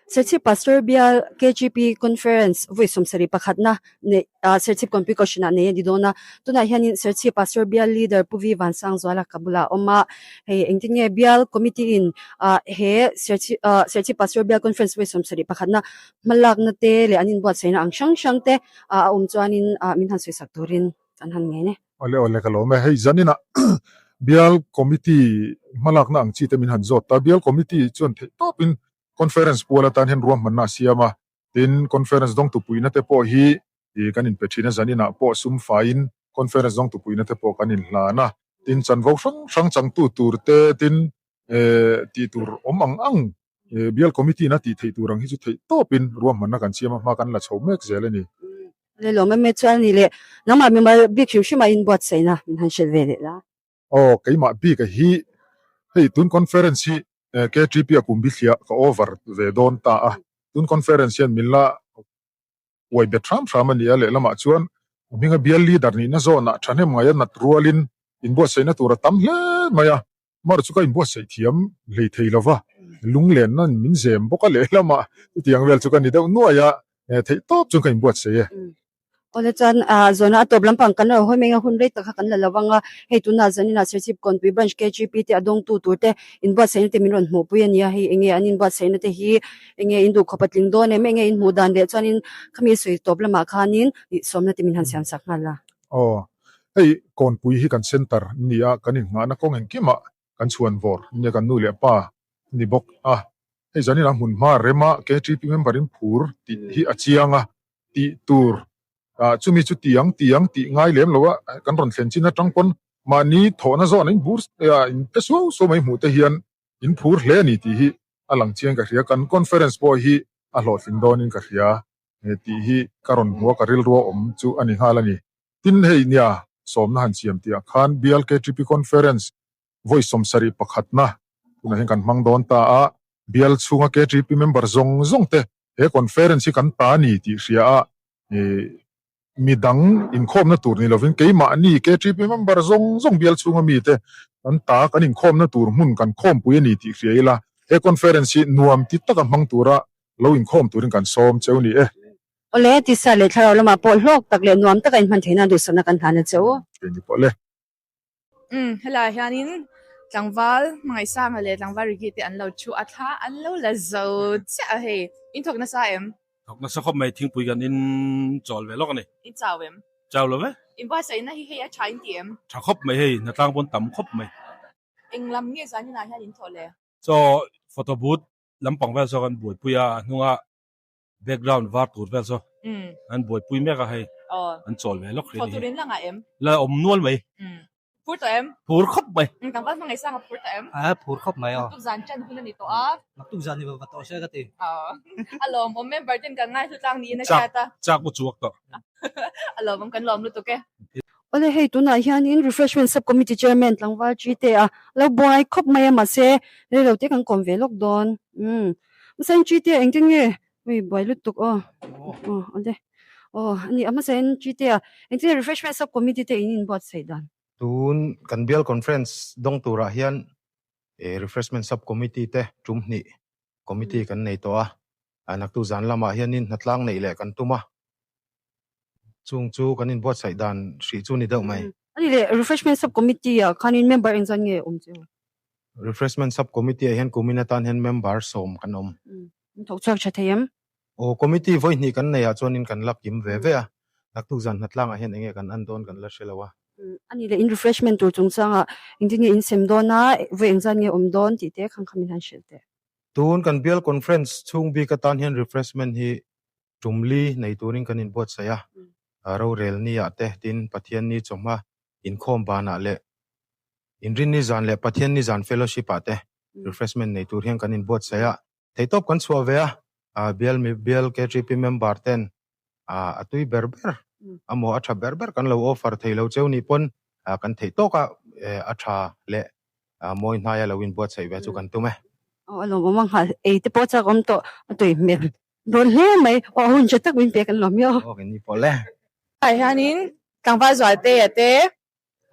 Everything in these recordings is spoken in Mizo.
Serchhip Pastor Bial KGP Conference vawi sawmsarih pakhatna neih ah Serchhip Kawnpui Kohhranah nei a ni dawn a. Tunah hianin Serchhip Pastor Bial Leader Pu Vi Vansangzuala ka bulah a awm a. Hei engtin nge Bial Committee in ah he Serchhip ah Serchhip Pastor Bial Conference vawi sawmsarih pakhatna hmalakna te leh an inbuatsaihna ang hrang hrang te ah a awm chuanin ah min han sawisak turin kan han ngen e. Awle awle ka lawm e. Hei zaninah Bial Committee hmalakna ang chi te min han zawt ta. Bial Committee chuan theih tawpin Conference pual atan hian ruahmanna a siam a, tin conference dawngtu puihna te pawh hi kan inpe thin a, zaninah pawh sum faiin conference dawngtu puihna te pawh kan inhlan a, tin chanvo hrang hrang changtu tur te tin tih tur awm ang ang bial committee in a tih theih tur ang hi chu theih tawpin ruahmanna kan siam a, hma kan la chho mek zel a ni. Lelawm em e chuan ni leh nangmah mimal bik hrim hrim a inbuatsaihna min han hrilh ve leh la. Aw keimah bik a hi hei tun conference hi KTP a kum bithliah ka over ve dawn ta a, tun conference hian min la uai bet hram hram a ni a, lehlamah chuan hminga bial leader nihna zawnah thahnem ngai a nat rualin inbuatsaihna tur a tam hle mai a, mar chu ka inbuatsaih thiam hlei thei lova, lunglenna min zem bawk a lehlamah chutiang vel chu ka ni deuh nuai a, theihtawp chuan ka inbuatsaih e. Awle chuan ah zawhna a tawp lampang kan lo hawi mai a, hun rei tak kha kan la lo ang a, hei tunah zaninah Serchhip Kawnpui Branch KGP te a dawngtu tur te inbuatsaihna te min rawn hmuhpui a ni a, hei enge an inbuatsaihna te hi enge in duhkhawp a tling dawn em, enge in hmuh dan leh chuanin khami sawi tawp lamah khanin ih sawmna te min han siam sak nghal a. Aw, hei Kawnpui hi kan center a ni a, kan inngahna kawng engkimah kan chhuan vawr nia kan nu leh pa a ni bawk a, hei zaninah hmun hma rema KTP member in phur tih hi a chiang a, tih tur ah chumi chu ti ang ti ang tih ngai lem lo a, kan rawn thlen chin atang pawn mahni thawhna zawn in bur in pe suau suau mai hmuh te hian in phur hle a ni tih hi a lang chiang ka hria, kan conference pawh hi a hlawhtling dawnin ka hria tih hi ka rawn hmu a, ka rilru a awm chu a ni nghal a ni. Tin hei nia sawmna han siam tih ah khan BLKTP conference vawi 71 pakhatna tunah hian kan hmang dawn ta a, bial chhunga KTP member zawng zawng te he conference hi kan ta a ni tih hria a, midang inkhawmna tur ni lovin keimahni KTP member zawng zawng bial chhunga mite kan ta kan inkhawmna tur hmun kan khawmpui a ni tih hria ila, he conference hi nuam ti taka hmang tura lo inkhawm turin kan sawm cheu ni e. Awle, tisa leh thlarau lamah pawh hlawk tak leh nuam taka inhman theihna duhsakna kan hlan a che u. Keini pawh le. Umm helaiah hianin tlangval hmangaihsanga leh tlangval Ricky te an lo thu a thla an lo la zo chiah a hei in thawk nasa em? Thawk nasa khawp mai thingpui kan in chawl ve lawk a ni. In chau em? Chau lo ve. In buatsaihna hi hei a tha in ti em? Tha khawp mai hei hnatlang pawn tam khawp mai. Eng lam nge zan inah hian in thawh le? Chaw photo booth lampang vel saw kan buaipui a a hnunga background var tur vel saw an buaipui mek a hei an chawl ve lawk hrih a ni hi. Lang ah em? La awm nual mai. Phur tawh em? Phur khawp mai. Tlangval hmangaih sang a phur tawh em? A phur khawp mai aw. Naktuk zan ṭan hun a ni tawh a. Naktuk zan ni va tawh se ka ti. A lawmawm member ten kan ngaihlu tlang niin a hriat a. Chak u chuak tawh. A lawmawm kan lawm lutuk e. Awle hei tunah hianin Refreshment Sub Committee Chairman tlangval Chite a lo buai khawp mai a mahse reilo te kan kawm ve lawk dawn. Umm hmasa in Chite engtin nge ui buai lutuk aw aw awle aw a ni a hmasa in Chite a engtin nge Refreshment Sub Committee te in inbuatsaih dan. Tun kan bial conference dawng turah hian Refreshment Sub Committee te tum hnih committee kan nei tawh a. A naktu zan lamah hianin hnatlang neih leh kan tum a, chung chu kan inbuatsaih dan hrih chu ni deuh mai. A ni leh, Refreshment Sub Committee ah khanin member engzat nge awm che u? Refreshment Sub Committee ah hian kumin atan hian member 10 kan awm. In thawk chhuak tha thei em? Aw, committee vawi hnih kan neih ah chuanin kan la kim ve ve a, naktuk zan hnatlang ah hian enge kan an dawn kan la hre lo a. A ni leh, in refreshment tur chungchangah engtin nge in sem dawn a, vawi engzat nge awm dawn tih te khang kha min han hrilh teh. Tun kan bial conference chhung bik atan hian refreshment hi tum li nei turin kan inbuatsaih a, rorel ni ah te tin Pathian ni chawhma inkhawm banah leh Inrinni zan leh Pathian ni zan fellowship ah te refreshment nei tur hian kan inbuatsaih a, theihtawp kan chhuah ve a, bial bial KTP member ten a tui ber ber amaw a tha ber ber kan lo offer thei lo cheu nih pawn kan theih tawk a a tha leh mawi hnaia lo inbuatsaih ve chu kan tum e. Aw a lawmawm a nghal ei te pawh chak awm tawh a tui hmel dawn hle mai aw hun tha tak min pek an lawm miau. Aw keini pawh le. Ah hianin tlangval zualte-a te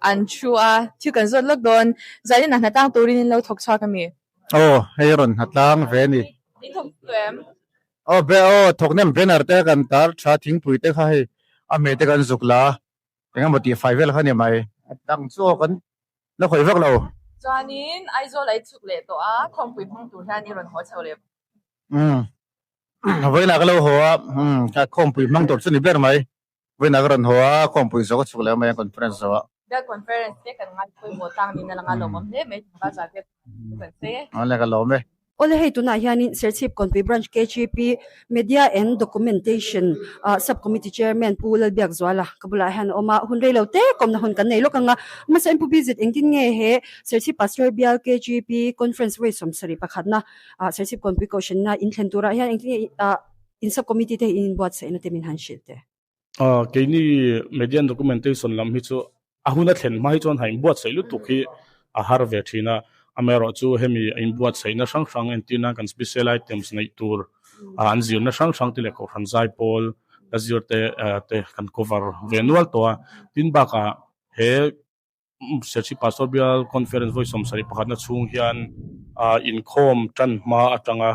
an thu a, thil kan zawt lawk dawn. Zanin a hnatlang turin in lo thawk chhuak a mi? Aw hei rawn hnatlang ve a ni. In thawk tawh em? Aw be aw thawk nem banner te kan tar tha thingpui te kha hei a hmeh te kan zuk la eng emaw tih fai vel kha ni mai a dang chu aw kan la khawih vak lo. Chuanin Aizawl a i chhuk leh tawh a, khawmpui hmang tur hian i rawn haw chho leh. Umm vawiinah ka lo haw a, umm khawmpui hmang tur chu ni ber mai. Vawiinah ka rawn haw a, khawmpui zawk a chhuk leh mai a conference zawh ah. Bial conference te kan ngai pawimawh tlang niin a lang a, lawmawm hle mai tlangval zah te kan sawi e. Awle ka lawm e. Awle hei tunah hianin Serchhip Kawnpui Branch KGP Media and Documentation ah Sub Committee Chairman Pu Lalbiakzuala ka bulah hian a awm a, hun rei lo te kawmna hun kan nei lawk ang a, hmasa in Pu Bizit engtin nge he Serchhip Pastor Bial KGP Conference vawi 71 na ah Serchhip Kawnpui Kohhranna inthlen turah hian engtin nge ah In sub committee te hi in inbuatsaihna te min han hrilh teh. Keini media and documentation lam hi chu a hun a thlen hma hi chuan ha inbuatsaih lutuk hi a har ve thin a, amaherawhchu hemi a inbuatsaihna hrang hrang entir nan kan special items neih tur an zirna hrang hrang te leh kohhran zai pawl la zir te te kan cover ve nual tawh a, tin bakah he Serchhip Pastor Bial Conference vawi 71 na chhung hian inkhawm tan hma atanga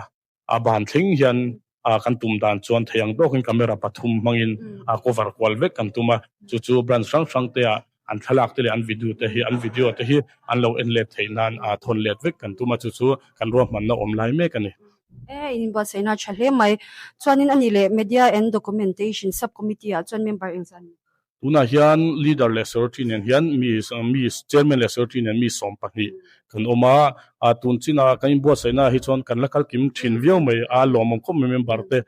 a ban thleng hian kan tum dan chuan thei ang tawkin camera pathum hmangin a cover kual vek kan tum a, chu chu branch hrang hrang te ah an thlalak te leh an video te hi an video te hi an lo en let theih nan a thawn let vek kan tum a, chu chu kan ruahmanna awm lai mek a ni. E, in inbuatsaihna a tha hle mai. Chuanin a nih leh Media and Documentation Sub Committee ah chuan member engzah ni? Tunah hian Leader leh Secretary nen hian mi mi Chairman leh Secretary nen mi 12 kan awm a, a tun chinah kan inbuatsaihna ah hi chuan kan la kal kim thin viau mai a, lawmawm khawp mai member te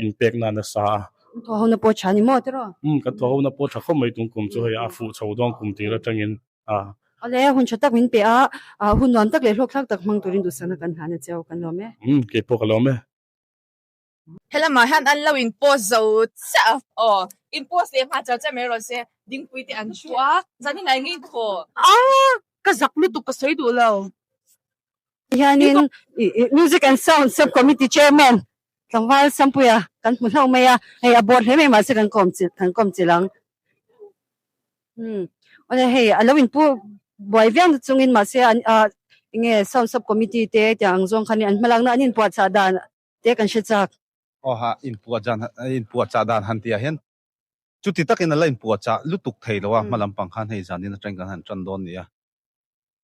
inpek na nasa a. Kan thawh hona pawh tha ni maw tiraw? Umm kan thawh hona pawh tha khawp mai tun kum chu hei a fuh chho dawn kum tir atangin a. Awle hun tha tak min pe a, hun nuam tak leh hlawkthlak tak hmang turin duhsakna kan hlan a cheu kan lawm e. Umm keipawh ka lawm e. Helamah hian an lo in post zo chiah a aw in post leh nghal char char mai rawh se dingpui te an thu a zanin ah eng nge in thaw. Aaa ka zak lutuk ka sawi duh lo. Hianin Music and Sound Sub Committee Chairman Tlangval Sampuia kan hmu hlauh mai a, hei a bawr hle mai mahse kan kawm chilh kan kawm chilh ang. Umm awle hei a lo in pu buai viau na chungin mahse an ah enge Sound Sub Committee te tiang ang zawng khan an hmalakna an inpuahchah dan te kan hre chak. Aw ha, inpuahchan inpuahchah dan han tih ah hian chuti takin a la inpuahchah lutuk thei lo a, hma lampang khan hei zanin atangin kan han tan dawn ni a.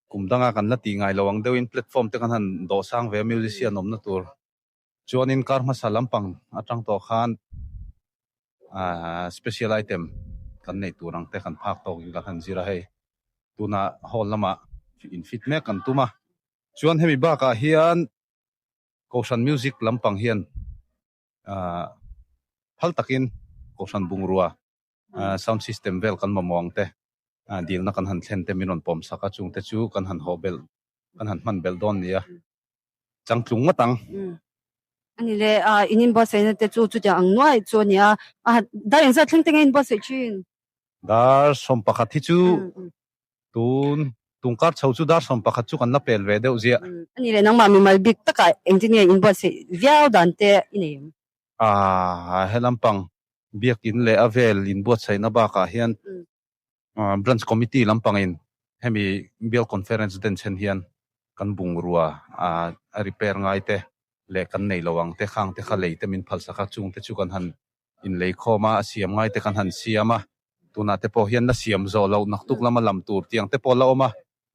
Kum danga kan la tih ngai lo ang deuhin platform te kan han dawh sang ve a musician awmna tur chuanin kar hmasa lampang atang tawh khan special item kan neih tur ang te kan phak tawkin kan han zir a hei tunah hall lamah in fit mek kan tum a chuan hemi bakah hian Kohhran music lampang hian phal takin Kohhran bungrua sound system vel kan mamawh ang te dilna kan han thlen te min rawn pawm sak a, chungte chu kan han hawh belh kan han hman belh dawn nia changtlung ngawt ang. Ani le in inbuatsaihna te chu chutiang ang nuai chu a nia, dar engzat thleng te nge inbuatsaih thin? Dar 11 hi chu Tun tungkar chho chu dar 11 chu kan la pel ve deuh ziah. A ni leh nangmah mimal bik takah engtin nge inbuatsaih viau dan te i nei em? Aaa he lampang biakin leh a vel inbuatsaihna bakah hian Branch Committee lampangin hemi Bial Conference den chhen hian kan bungrua a repair ngai te leh kan nei lo ang te khang te kha lei te min phalsak a chung te chu kan han inleikhawm a, a siam ngai te kan han siam a, tunah te pawh hian la siam zawh loh naktuk lama lam tur tiang te pawh la awm a,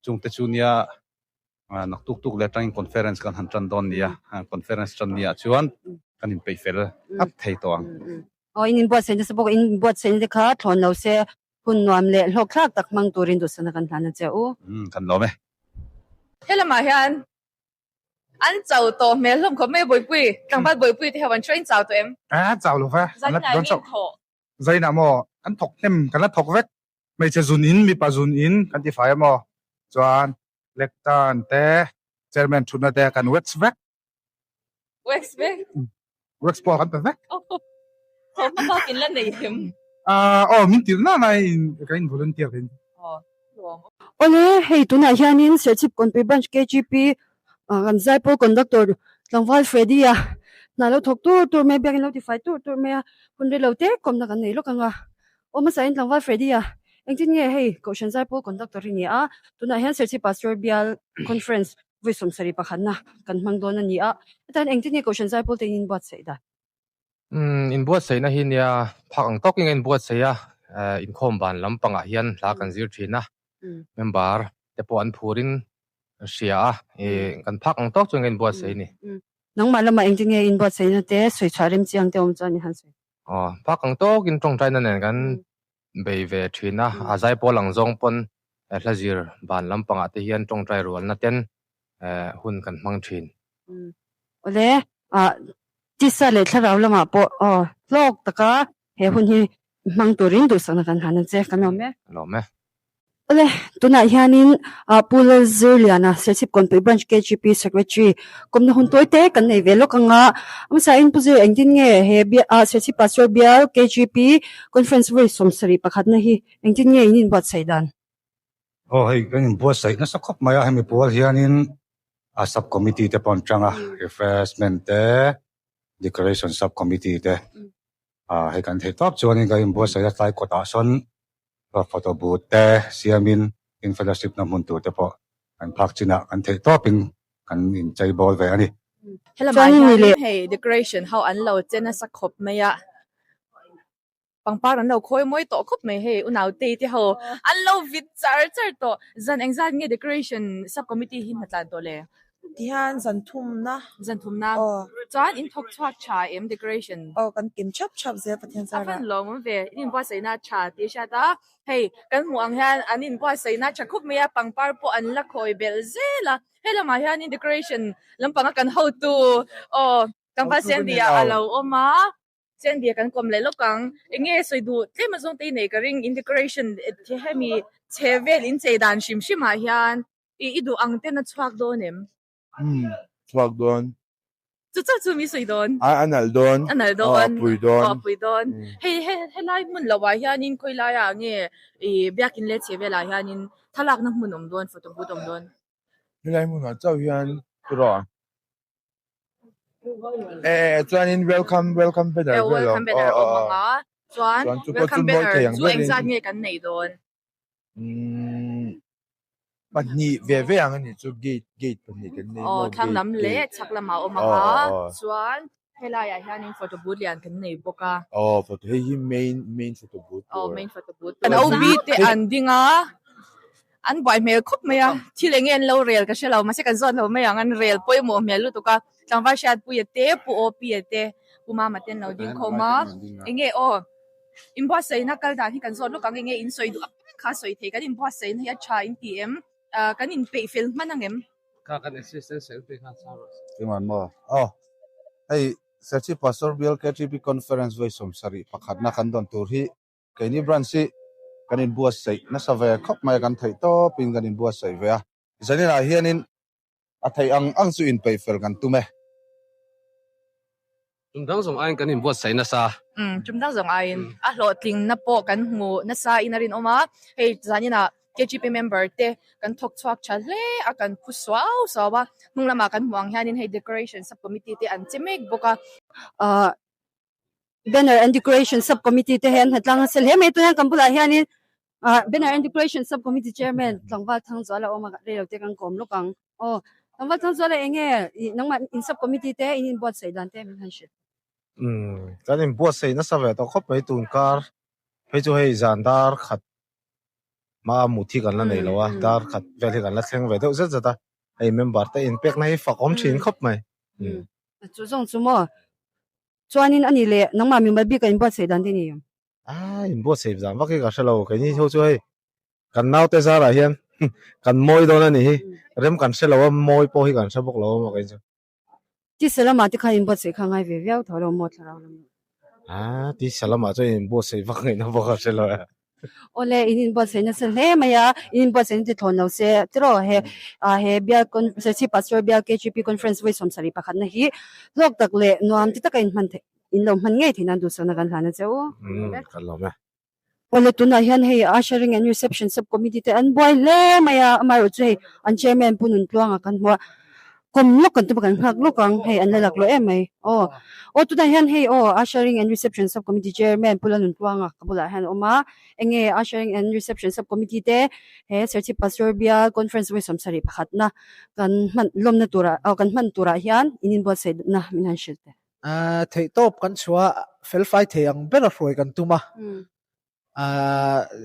chung te chu nia naktuk tuk leh atangin conference kan han tan dawn nia, conference tan niah chuan kan inpeih fel at thei tawh ang. Aw in inbuatsaih nasa bawk, in inbuatsaihna te kha thlawn lo se hun nuam leh hlawkthlak tak hmang turin duhsakna kan hlan a che u. Umm kan lawm e. Helamah hian An chau tawh hmel hlawm khawp mai a Bawihpui, tlangval Bawihpui te ho an train chau tawh em? A chau lo va, an la ti dawn chauh. Zainah maw kan thawk hnem, kan la thawk vek. Hmeichhe zun in, mipa zun in kan ti fai a maw? Chuan lectern te, chairman thutna te kan wax vek. Wax vek? Wax pawh kan pe vek. Thawmhnaw bak in la nei em? Aw, min tirh na na in ka in volunteer in. Awle, hei tunah hianin Serchhip Kawnpui Branch KGP kan Zaipawl Conductor tlangval Freddy-a hna lo thawk tur tur mai a, biakin lo tifai tur tur mai a, hun rilo te kawmna kan nei lawk ang a. Aw hmasain tlangval Freddy-a, engtin nge hei Kohhran Zaipawl Conductor hi ni a, tunah hian Serchhip Pastor Bial Conference vawi 71 na kan hmang dawn a ni a, hetiang hian engtin nge Kohhran Zaipawl te in inbuatsaih dan? Umm inbuatsaihna hi nia phak ang tawkin a inbuatsaih a, inkhawm ban lampangah hian hla kan zir thin a, member te pawh an phurin an hria a, kan phak ang tawk chuan ka inbuatsaih a ni. Nangmah lamah engtin nge inbuatsaihna te sawi chhuah rem chiang te awm chuan i han sawi? Aw, phak ang tawkin tawngtaina nen kan bei ve thin a, a zaipawl ang zawng pawn hla zir ban lampangah te hian tawngtai rualna ten hun kan hmang thin. Awle, tisa leh thlarau lamah pawh aw hlawk taka he hun hi hmang turin duhsakna kan han a che, kan awm e. Lawm e. Awle, tunah hianin Pu Lalzirliana, Serchhip Kawnpui Branch KGP Secretary kawmna hun tawi te kan nei ve lawk ang a, hmasa in Pu Zir engtin nge he Serchhip Pastor Bial KGP Conference vawi 71 na hi engtin nge in inbuatsaih dan? Aw hei kan inbuatsaih nasa khawp mai a, hemi pual hianin a sub committee te pawh an tang a, refreshment te, decoration sub committee te, hei kan theih tawp chuanin kan inbuatsaih a tlai kawtah sawn Photo booth te siamin in fellowship na hmun tur te pawh kan phak chinah kan theih tawpin kan inchei bawl ve a ni. Helamah hian hei decoration ho an lo che nasa khawp mai a, pangpar an lo khawi mawi tawh khawp mai hei unautei te ho an lo vit char char tawh. Zan engzat nge decoration sub committee hi hna tlan tawh le? Tihian zan thumna. Zan thumna. Aw. Chuan in thawk chhuak tha em decoration? Aw kan kim thap thap zel Pathian zarah. A fan lawm awm ve. In inbuatsaihna tha tih a hriat a. Hei kan hmuh ang hian an inbuatsaihna tha khup mai a, pangpar pawh an la khawi belh zel a. Hei lamah hianin decoration lampanga kan hotu aw tlangval Sandy ah a lo awm a. Sandy kan kawm leh lawk ang. Enge sawi duh tlem azawng te i nei ka ring in decoration hemi chhe vel inchei dan hrim hrim ah hian. I i duh ang ten a chhuak dawn em? Umm, chhuak dawn. Chu chauh chu mi sawi dawn. A a nalh dawn. A nalh dawn. Aw a pui dawn. Aw a pui dawn. Hei he helai hmun loh ah hianin khawi laiah nge i biakin leh chhe velah hianin thlalakna hmun awm dawn, photo booth awm dawn? Helai hmunah chauh hian tiraw a? E e chuanin welcome welcome banner vel awm. Welcome banner awm ang a, chuan welcome banner chu engzat nge kan neih dawn? Umm pahnih ve ve ang a nih chu gate gate pahnih kan nei maw thlang lam leh chhak lamah a awm ang a chuan helaiah hianin photo booth lian kan nei bawk a aw photo hei hi main main photo booth tur aw main photo booth tur an OB te an ding a an buai hmel khawp mai a thil eng nge an lo rel ka hre lo mahse kan zawt lo mai ang an rel pawimawh hmel lutuk a tlangval Hriatpuia te Pu Awpia te Pu Mama te an lo ding khawm a eng nge aw. Inbuatsaihna kal dan hi kan zawt lawk ang enge in sawi duh apiang kha sawi thei kan inbuatsaihna hi a tha in ti em? Kan inpeih fel hman ang em? Kha kan assistant secretary khan chhang rawh se. Engman maw? Aw, hei Serchhip Pastor Bial KTP Conference vawi 71na kan dawn tur hi keini branch hi kan inbuatsaih nasa ve khawp mai a, kan theih tawpin kan inbuatsaih ve a. Zaninah hianin A theih ang ang chu inpeih fel kan tum e. Tum dang zawng aiin kan inbuatsaih nasa. Umm, tum dang zawng aiin a hlawhtlingna pawh kan hmu nasa in a rinawm a. Hei zaninah KGP member te kan thawk chhuak tha hle a, kan phu suau suau a. Hnung lamah kan hmuh ang hianin hei decoration sub committee te an che mek bawk a. Ahh Banner and Decoration Sub Committee te hi an hnatlang nasa hle mai. Tunah kan bulah hianin ah Banner and Decoration Sub Committee Chairman Tlangval Thangzuala a awm a, rei lo te kan kawm lawk ang. Aw, Tlangval Thangzuala eng nge ih nangmah in Sub Committee te in inbuatsaih dan te min han hrilh. Umm, kan inbuatsaih nasa ve tawh khawp mai tun kar phei chu hei zan dar khat hma mut hi kan la nei lo a, dar khat vel hi kan la thleng ve deuh zet zet a, hei member te inpekna hi fak awm thin khawp mai. Umm, Chu zawng chu maw? Chuanin a ni leh nangmah mimal bik a inbuatsaih dan te ni? A inbuatsaih dan vak hi ka hre lo, keini ho chu hei kan naute zarah hian kan mawi dawn a ni hi, rem kan hre lo a, mawi pawh hi kan hre bawk lo a maw kei chu. Tisa lamah te khan inbuatsaih kha ngai ve viau tho lo maw thlarau lamah? A tisa lamah chuan inbuatsaih vak ngaihna bawk a hre lo e. Awle, in inbuatsaih nasa hle mai a, in inbuatsaihna te thlawn lo se tiraw he ah he bial con Serchhip Pastor Bial KGP Conference vawi 71na hi hlawk tak leh nuam ti taka in hman theih in lo hman ngei theih nan duhsakna kan hlan a che u. Umm kan lawm e. Awle, tunah hian hei Ushering and Reception Sub Committee te an buai hle mai a, amaherawhchu chu hei an Chairman Pu Nuntluanga kan hmu a, Kawm lawk kan tum a kan nghak lawk ang hei an la lak lawh em mai aw aw tunah hian hei aw Ushering and Reception Sub Committee Chairman Pu Lalnuntluanga ka bulah hian a awm a enge Ushering and Reception Sub Committee te he Serchhip Pastor Bial Conference vawi 71na kan hman lawmna turah aw kan hman turah hian in inbuatsaihna min han hrilh teh. Theihtawp kan chhuah a, felfai thei ang bera hruai kan tum a.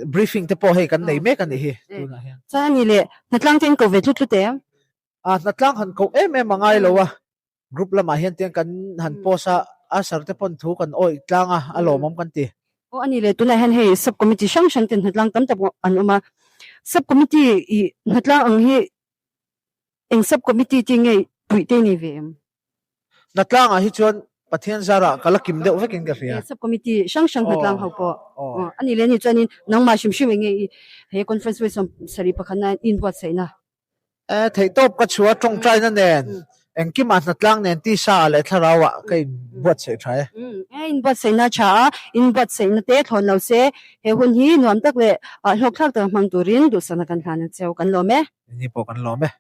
Briefing te pawh hei kan nei mek a nih hi tunah hian. Chuan a ni leh, hnatlang te in ko ve tlut tlut em? Hnatlang han koh em em a ngai lo a, group lamah hian tiang kan han post a, a sir te pawn thu kan awih tlang a, a lawmawm kan ti. Aw a ni leh, tunah hian hei sub committee hrang hrang ten hnatlang tam tak an awm a, sub committee ih hnatlang ang hi eng sub committee te nge puih te nei ve em? Hnatlangah hi chuan Pathian zarah ka la kim deuh vekin ka hria. Sub committee hrang hrang hnatlang ho pawh a ni leh a ni chuanin nangmah hrim hrim enge i he conference vawi 71 na in buatsaihna. Theihtawp ka chhuah tawngtaina nen engkimah hnatlang nen tisa ah leh thlarau ah ka in buatsaih tha e. In buatsaihna tha a, in buatsaihna te thlawn lo se he hun hi nuam tak leh hlawkthlak taka hmang turin duhsakna kan hlan a cheu kan lawm e. Ni pawh kan lawm e.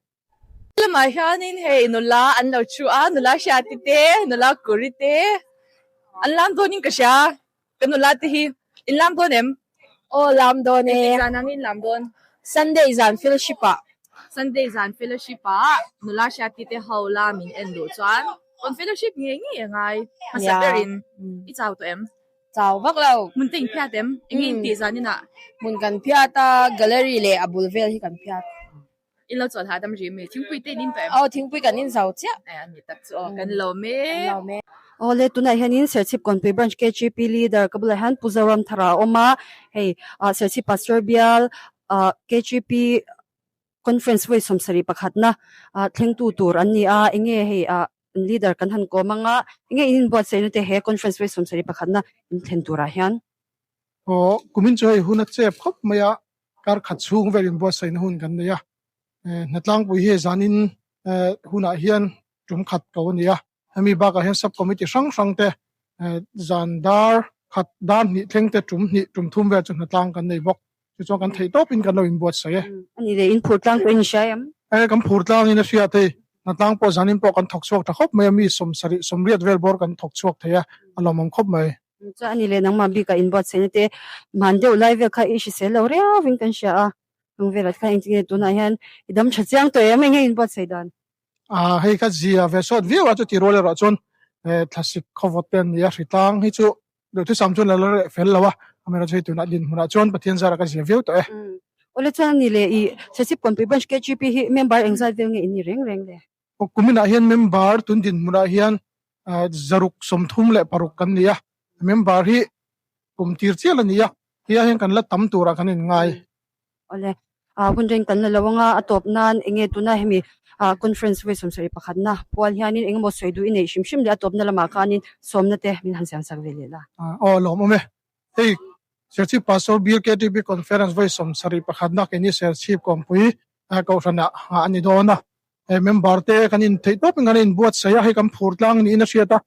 Lamah hianin hei nula an lo thu a, nula hriati te, nula kuri te an lam dawnin ka hria, ka nula te hi in lam dawn em? Aw lam dawn e. Engtik zan angin lam dawn? Sunday zan fellowship ah. Sunday zan fellowship ah nula hriati te ho lam in en duh chuan on fellowship ngei ngei a ngai hmasa berin i chau tawh em? Chau vak lo. Hmun te in phiat em? Enge in tih zan inah? Hmun kan phiat a, gallery leh a bul vel hi kan phiat. In lo chawl hahdam rih mai. Thingpui te in in tawh em? Aw, thingpui kan in zo chiah. Eh, a ni tak chu aw, kan lawm e. Kan lawm e. Awle, tunah hianin Serchhip Kawnpui Branch KGP Leader ka bulah hian Pu Zoramthara a awm a, hei ah Serchhip Pastor Bial ah KGP Conference vawi 71 pakhatna ah thlengtu tur an ni a, enge hei ah Leader kan han kawm anga enge in inbuatsaihna te he Conference vawi 71 pakhatna in thlen turah hian. Aw, kumin chu hei hun a chep khawp mai a, kar khat chhung vel inbuatsaihna hun kan nei a, hnatlangpui hi zanin hunah hian tum khat ko a ni a, hemi bakah hian sub committee hrang hrang te zan dar khat dar hnih thleng te tum hnih tum thum vel chu hnatlang kan nei bawk, chu chuan kan theih tawpin kan lo inbuatsaih e. A ni leh, in phur tlang pawhin i hria em? E, kan phur tlangin a hriat hei, hnatlang pawh zanin pawh kan thawk chhuak tha khawp mai a, mi 70 80 vel bawr kan thawk chhuak thei a, a lawmawm khawp mai. Chuan a ni leh nangmah bikah inbuatsaihna te hman deuh lai vel kha i hrisel lo riauin kan hria a, hnung velah te khan engtin nge tunah hian i dam tha chiang tawh em eng nge inbuatsaih dan? Aa hei kha zia ve sawt viau a chuti rual erawh chuan thlasik khawvawt te an ni a, hritlang hi chu duhthusam chuan la la reh fel lo a, amaherawhchu hei tunah dinhmunah chuan Pathian zara ka zia viau tawh e. Awle chuan a ni leh i Sasip Kawnpui Branch KGP hi member engzat vel nge in ni reng reng le? Kuminah hian member tun dinhmunah hian 636 kan ni a, member hi kum tir chial a ni a, hei hian kan la tam turah kan inngai. Awle, hun reng kan la lo anga a tawp nan enge tuna hemi conference vawi 71 na pual hianin engemaw sawi duh i neih hrim hrim leh a tawpna lamah khanin sawmna te min han siam sak ve leh la. Aw lawmawm e. Hei Serchhip Pastor Bill KTP Conference vawi 71 na keini Serchhip Kawngpui Kohhranah nghah a ni dawn a. He member te kan in theih tawpin kan inbuatsaih a, hei kan phur tlang niin a hriat a,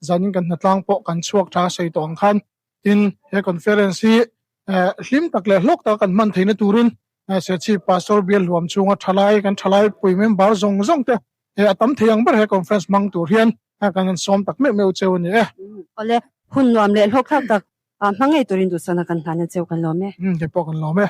zanin kan hnatlang pawh kan chhuak tha a sawi tawh ang khan tin he conference hi hlim tak leh hlawk taka kan hman theihna turin Serchhip Pastor Bial Hluam chhunga thalai kan thalai pui member zawng zawng te he a tam thei ang ber he conference hmang tur hian kan han sawm tak meuh meuh cheu a ni e. Awle, hun nuam leh hlawk thlak tak hmang ngei turin duhsakna kan hlan a cheu kan lawm e. Kei pawh kan lawm e.